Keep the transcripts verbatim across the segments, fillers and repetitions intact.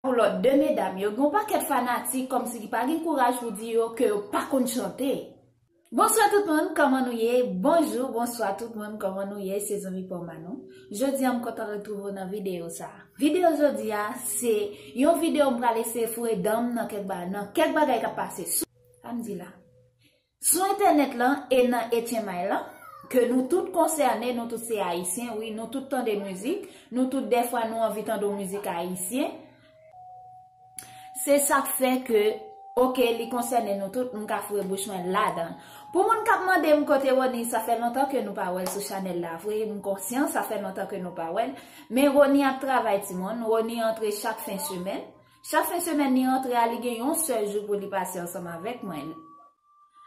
Pou lòt de medam yo, gen yon pakèt fanatik kòmsi ki pa gen kouraj pou di yo ke yo pa konn chante. Bonswa tout moun, kòman nou ye? Bonjou, bonswa tout moun, kòman nou ye? Se zanmi pa w Manon. Jodi a, m kontan retwouve w nan videyo sa a. Videyo jodi a, se yon videyo m pral eseye foure dan m nan kèk ba-, nan kèk bagay k ap pase sou, sa m di la, sou entènèt lan e nan H M I lan, ke nou tout konsène, nou tout se ayisyen, wi, nou tout tande mizik, nou tout dèfwa nou anvi tande yon mizik ayisyen. Se sa k fè ke, oke, li konsène nou tout, m ka foure bouch mwen ladan. Pou moun k ap mande m kote Rony, sa fè lontan ke nou pa wè l sou chanèl la vre, m konsyan, sa fè lontan ke nou pa wè l. Men Rony ap travay timoun, Rony antre chak fen semèn. Chak fen semèn li antre a, li gen yon sèl jou pou li pase ansanm avèk mwen.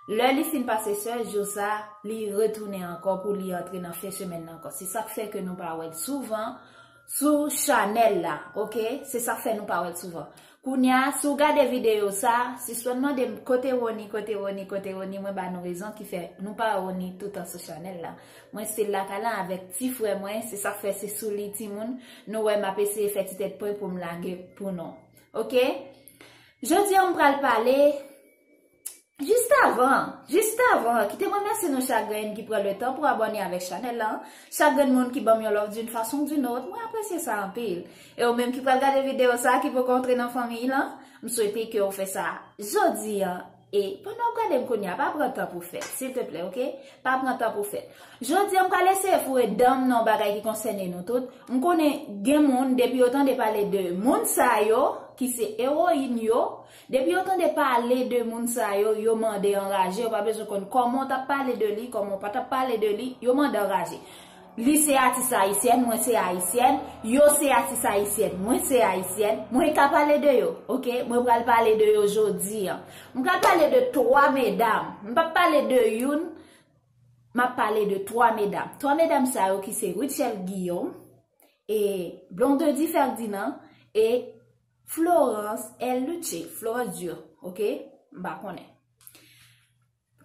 Lè li fin pase sèl jou sa, li retounen ankò pou li antre nan fen semèn nan ankò. Se sa k fè ke nou pa wè l souvan sou chanèl la, oke? Se sa k fè nou pa wè l souvan. Kounye a, si w gade videyo sa, sispann mande m kote Rony, kote Rony, kote Rony, mwen ba nou rezon ki fè nou pa wè Rony toutan sou chanèl la. Mwen still lakay la avèk ti frè mwen, se sa k fè se sou li timoun, nou wè m ap eseye fè ti tèt pwen pou m lage pou nou. Oke? Jodi a m pral pale Jis avan, jis avan, kite m remèsye nou chak grenn ki pran le tan pou abòne avèk chanèl la. Chak grenn moun ki ban m yon love d'une façon ou d'une autre, mwen apresye sa anpil. E ou menm ki pral gade videyo sa a, ki poko antre nan fanmiy lan, m swete ke w fè sa jodi a. E pandan w ap gade m kounye a, pa pran tan pou fè, silteplè, oke? Pa pran tan pou fè. Jodi a, m pral eseye foure dan m nan yon bagay ki konsène nou tout. M konnen gen moun, depi yo tande pale de moun sa yo, ki se ewoyin yo, depi yo tande pale de moun sa yo, yo mande anraje, yo pa bezwen konn kòman w t ap pale de li, kòman w pa t ap pale de li, yo mande anraje. Li se atis ayisyèn, mwen se ayisyèn, yo se atis ayisyèn, mwen se ayisyèn, mwen ka pale de yo, oke? Mwen pral pale de yo jodi a. M pral pale de twa medam. M p ap pale de youn, m ap pale de twa medam. Twa medam sa yo ki se Rutshelle Guillaume, e Blondedy Ferdinand, e Florence L. Luce, Florence Dieu, oke? M pa konnen.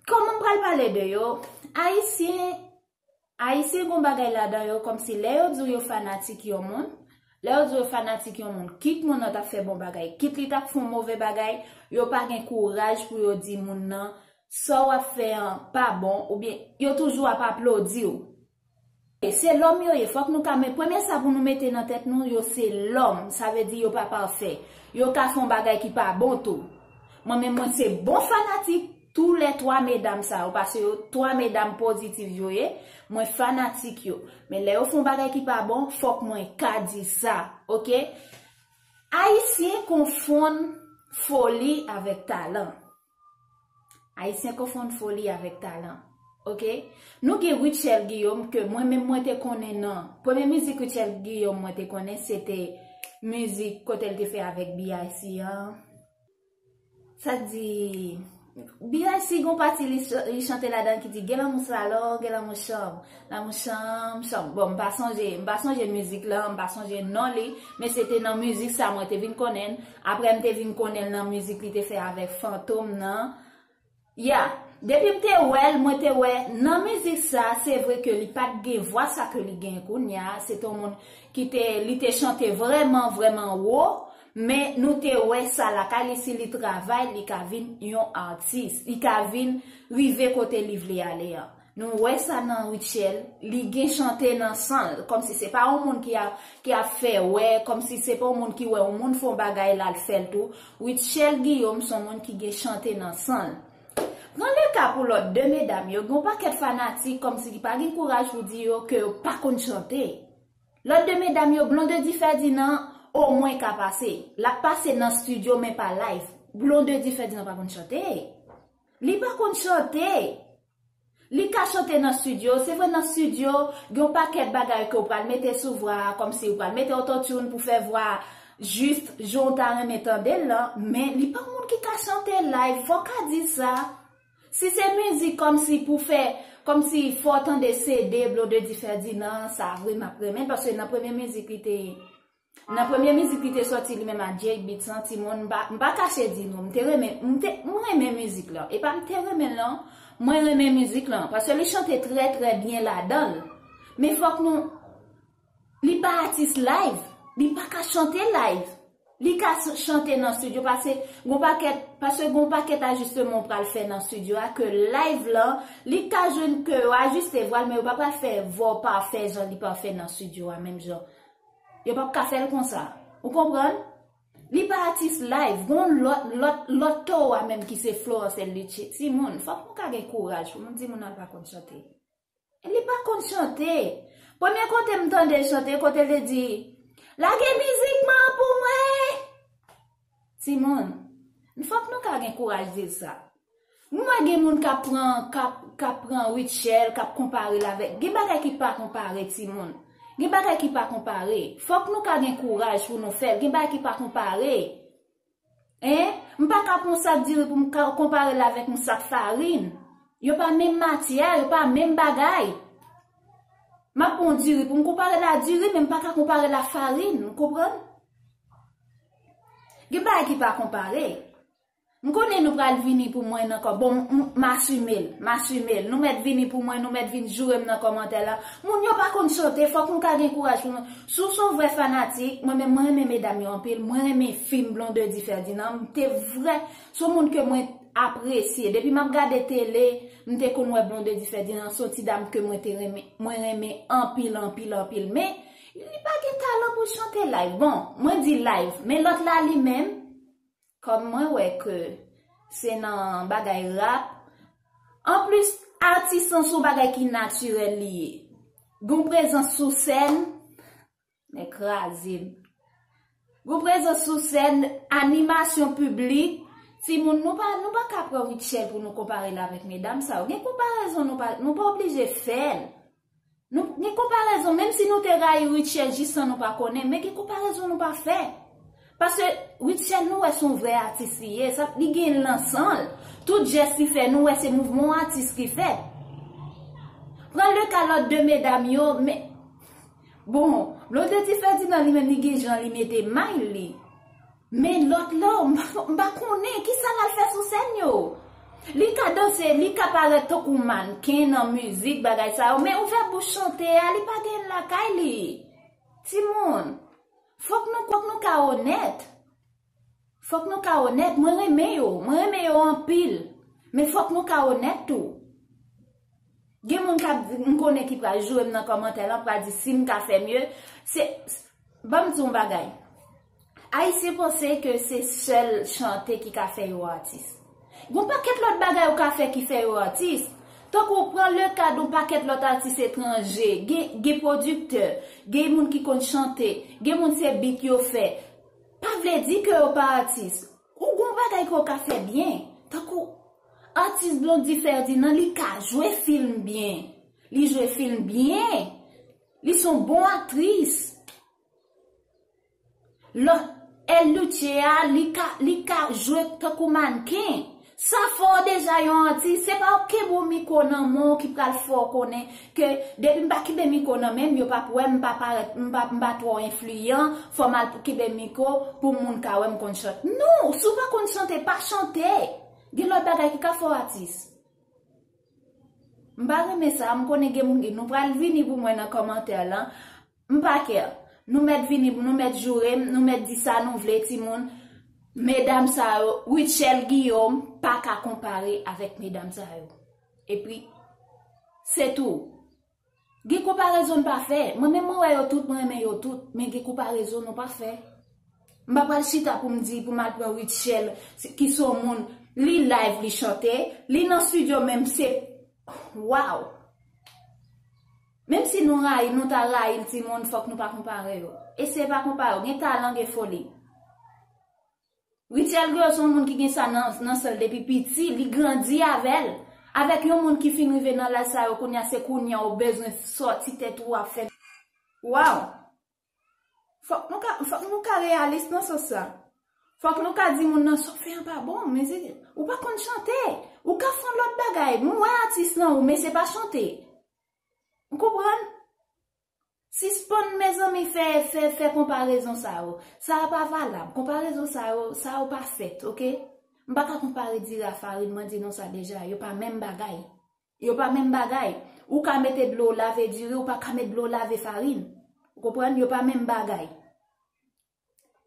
Kòman m pral pale de yo? Ayisyen, Ayisyen gon bagay ladan yo, kòmsi lè yo di w yo fanatik yon moun, lè yo di w yo fanatik yon moun, kit moun nan t ap fè bon bagay, kit li t ap fè yon move bagay, yo pa gen kouraj pou yo di moun nan, sa w ap fè an pa bon, oubyen yo toujou ap aplodi w. E se lòm yo ye, fòk nou ka, men premye sa pou nou mete nan tèt nou, yo se lòm, sa vle di yo pa pafè. Yo ka fè yon bagay ki pa bon tou. Mwen menm, mwen se bon fanatik tou lè twa medam sa yo, paske yo twa medam pozitif yo ye, mwen fanatik yo. Men lè yo fè yon bagay ki pa bon, fòk mwen ka di sa, oke? Ayisyen konfonn foli avèk talan. Ayisyen konfonn foli avèk talan. Oke? Nou gen Rutshelle Guillaume ke mwen menm mwen te konnen nan. Premye mizik Rutshelle Guillaume mwen te konnen se te mizik kote l te fè avèk B I C an. Sa di, B I C gon pati li ch-, li chante ladan ki di, gen lanmou salò, gen lanmou chanm. Lanmou chanm, chanm. Bon, m pa sonje, m pa sonje mizik lan, m pa sonje non li, men se te nan mizik sa mwen te vin konnen l. Apre m te vin konnen l nan mizik li te fè avèk Fantom nan. Ya, depi m te wè l, mwen te wè nan mizik sa, se vre ke li pa t gen vwa sa ke li gen kounye a, se te yon moun ki te, li te chante vrèman, vrèman wo, men nou te wè sa lakay li, si li travay, li ka vin yon atis, li ka vin rive kote li vle ale an. Nou wè sa nan Rutshelle, li gen chante nan san l, kòmsi se pa yon moun ki a, ki ap fè wè, kòmsi se pa yon moun ki wè yon moun fè yon bagay l al fè l tou. Rutshelle Guillaume se yon moun ki gen chante nan san l. Pran le ka pou lòt de medam yo, gen yon pakèt fanatik kòmsi ki pa gen kouraj pou di yo ke yo pa konn chante. Lòt de medam yo, Blondedy Ferdinand, omwen ka pase. L ap pase nan estidyo, men pa live. Blondedy Ferdinand pa konn chante. Li pa konn chante. Li ka chante nan estidyo. Se vre, nan estidyo, gen yon pakèt bagay ke w pral mete sou vwa a, kòmsi w pral mete autotune pou fè vwa a jis jan w ta renmen tande l lan, men li pa yon moun ki ka chante live, fò w ka di sa. Si se mizik kòmsi pou fè, kòmsi fò w tande C D Blondedy Ferdinand, sa vre m ap renmen l, paske nan premye mizik li te, nan premye mizik li te sòti li menm ak Jay Beats lan, timoun, m pa, m pa kache di nou, m te renmen, m te, m renmen mizik lan. E pa m te renmen l non, mwen renmen mizik lan, paske li chante trè, trè byen ladan l. Men fòk nou, li pa atis live, li pa ka chante live. Li ka s- chante nan studio, paske gon pakèt, paske gon pakèt ajisteman ou pral fè nan studio a, ke live lan, li ka jwenn ke yo ajiste vwa l, men yo pa pral fè vwa w pafè jan li pafè nan studio a, menm jan. Yo p ap ka fè l konsa. Ou konprann? Li pa atis live, gon lòt, lòt, lòt towo a menm ki se Florence Luce. Timoun, fòk nou ka gen kouraj pou nou di moun nan pa konn chante. Li pa konn chante. Premye kote m tande l chante, kote l te di, "Lage mizik man pou mwen." Timoun, fòk nou ka gen kouraj di l sa. M wè gen moun k ap pran, k ap, k ap pran Rutshelle, k ap konpare l avèk. Gen bagay ki pa konpare, timoun. Gen bagay ki pa konpare. Fòk nou ka gen kouraj pou nou fè l. Gen bagay ki pa konpare. Hein? M pa ka pran yon sak diri pou m ka konpare l avèk yon sak farin. Yo pa menm matyè, yo pa menm bagay. M ap pran yon diri pou m konpare l a diri, men m pa ka konpare l a farin, ou konprann? Gen bagay ki pa konpare. M konnen nou pral vini pou mwen nan kò. Bon, m, m asime l, m asime l. Nou mèt vini pou mwen, nou mèt vin joure m nan kòmantè la. Moun yo pa konn chante, fòk nou ka gen kouraj pou nou. Si w se yon vrè fanatik, mwen menm, mwen renmen medam yo anpil, mwen renmen fim Blondedy Ferdinand, m te vrè, se yon moun ke mwen apresye. Depi m ap gade tele, m te konn wè Blondedy Ferdinand, se yon ti dam ke mwen te renmen, mwen renmen anpil, anpil, anpil. Men, li pa gen talan pou chante live. Bon, mwen di live, men lòt la li menm, kòm mwen wè ke se nan bagay rap. Anplis, atis lan se yon bagay ki natirèl li ye. Gon prezans sou sèn, men kraze m. Gon prezans sou sèn, animasyon piblik, timoun, nou pa, nou pa ka pran Rutshelle pou nou konpare l avèk medam sa yo. Gen konparezon nou pa, nou pa oblije fè l. Nou, gen konparezon, menm si nou te rayi Rutshelle jis san nou pa konnen, men gen konparezon nou pa fè. Paske Rutshelle, nou wè se yon vrè atis li ye, sa, li gen lan san l. Tout jès li fè, nou wè se mouvman yon atis ki fè. Pran le ka lòt de medam yo, men, bon, Blondedy Ferdinand li menm, li gen jan li mete may li. Men lòt la, m pa, m pa konnen kisa l al fè sou sèn yo. Li ka danse, li ka parèt tankou mannken nan mizik, bagay sa yo, men ouvè bouch chante a, li pa gen lakay li. Timoun, fòk nou, fòk nou ka onèt. Fòk nou ka onèt. Mwen renmen yo, mwen renmen yo anpil. Men fòk nou ka onèt tou. Gen moun k ap di, m konnen ki pral joure m nan kòmantè lan, pral di si m ka fè mye. Se, ban m di yon bagay. Ayisyen panse ke se sèl chante ki ka fè yo atis. Gon pakèt lòt bagay ou ka fè ki fè yo atis. Tankou pran le ka de yon pakèt lòt atis etranje, gen, gen pwodiktè, gen moun ki konn chante, gen moun se bit yo fè. Pa vle di ke yo pa atis. Ou gon bagay ke w ka fè byen. Tankou atis Blondy Ferdinand, li ka jwe fim byen. Li jwe fim byen. Li se yon bon aktris. Lòt, L Luce a, li ka, li ka jwe tankou mannken. Sa fè w deja yon atis, se pa w kenbe yon mikwo nan men w ki pral fè w konnen ke depi m pa kenbe mikwo nan men m, yo p ap wè m, m pa parèt, m pa, m pa twò enfliyan, fò m al kenbe mikwo pou moun ka wè m konn chante. Non, si w pa konn chante, pa chante. Gen lòt bagay ki ka fè w atis. M pa renmen sa, m konnen gen moun ki, nou pral vini pou mwen nan kòmantè lan. M pa kè. Nou mèt vini, nou mèt joure m, nou mèt di sa nou vle, timoun. Medam sa yo, Rutshelle Guillaume pa ka konpare avèk medam sa yo. Epi, se tou. Gen konparezon n pa fè. Mwen menm mwen wè yo tout, mwen renmen yo tout, men gen konparezon nou pa fè. M pa pral chita pou m di, pou m al pran Rutshelle, se- ki se yon moun, li live, li chante, li nan studio menm, se, waw. Menm si nou rayi, nou ta rayi l, timoun, fòk nou pa konpare yo. Eseye pa konpare yo. Gen talan, gen foli. Rutshelle Guillaume se yon moun ki gen sa nan, nan san l depi piti, li grandi avè l. Avèk yon moun ki fin rive nan laj sa yo, kounye a se kounye a ou bezwen sòti tèt ou ap fè. Waw! Fòk nou ka, fòk nou ka reyalis nan sans sa. Fòk nou ka di moun nan sa w fè an pa bon, men se, ou pa konn chante. Ou ka fè yon lòt bagay. M wè atis nan ou, men se pa chante. Ou konprann? Sispann, mezanmi, fè, fè, fè konparezon sa yo. Sa a pa valab. Konparezon sa yo, sa yo pa fèt, oke? M pa ka konpare diri a farin, mwen di nou sa deja. Yo pa menm bagay. Yo pa menm bagay. Ou ka mete dlo lave diri, ou pa ka mete dlo lave farin. Ou konprann? Yo pa menm bagay.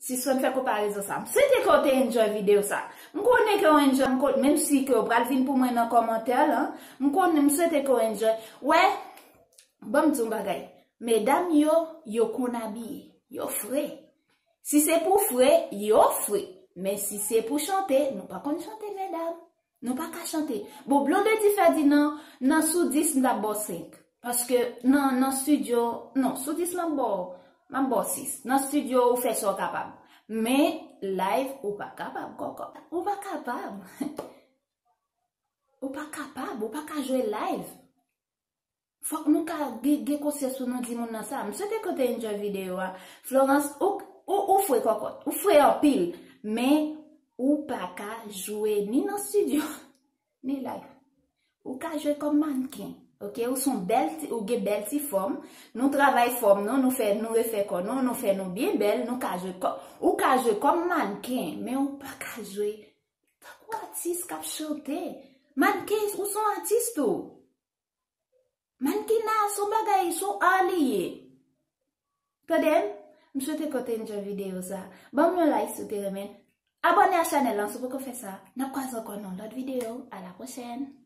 Sispann fè konparezon sa. M swete ke w te enjoy videyo sa. M konnen ke w enjoy, m konnen, menm si ke w pral vin pou mwen nan kòmantè lan, m konnen, m swete ke w enjoy. Wè, ban m di w yon bagay. Medam yo, yo konn abiye. Yo fre. Si se pou fre, yo fre. Men si se pou chante, nou pa konn chante, medam. Nou pa ka chante. Bon, Blondedy Ferdinand, nan sou dis, m t ap ba w senk. Paske nan, nan studio, non, sou dis, m ap ba w, m ap ba w sis. Nan studio, ou fè sa w kapab. Men, live, ou pa kapab, kòkò. Ou pa kapab. Ou pa kapab, ou pa ka jwe live. Fòk nou ka gen, gen konsyans pou nou di moun nan sa. M swete ke w te enjoy videyo a. Florence, ou, ou, ou fre kòkòt. Ou fre anpil. Men, ou pa ka jwe ni nan studio, ni live. Ou ka jwe kòm mannken. Ok, ou se yon bèl ti, ou gen bèl ti fòm. Nou travay fòm nou, nou fè, nou refè kò nou, nou fè nou byen bèl, nou ka jwe kò, ou ka jwe kòm mannken, men ou pa ka jwe tankou atis k ap chante. Mannken, ou se yon atis tou. Mannken nan se yon bagay, se yon art li ye. Tande m? M swete ke w te enjoy videyo sa. Ban m yon like si w te renmen. Abòne a chanèl lan si w poko fè sa. N ap kwaze ankò nan yon lòt videyo. A la pwochèn.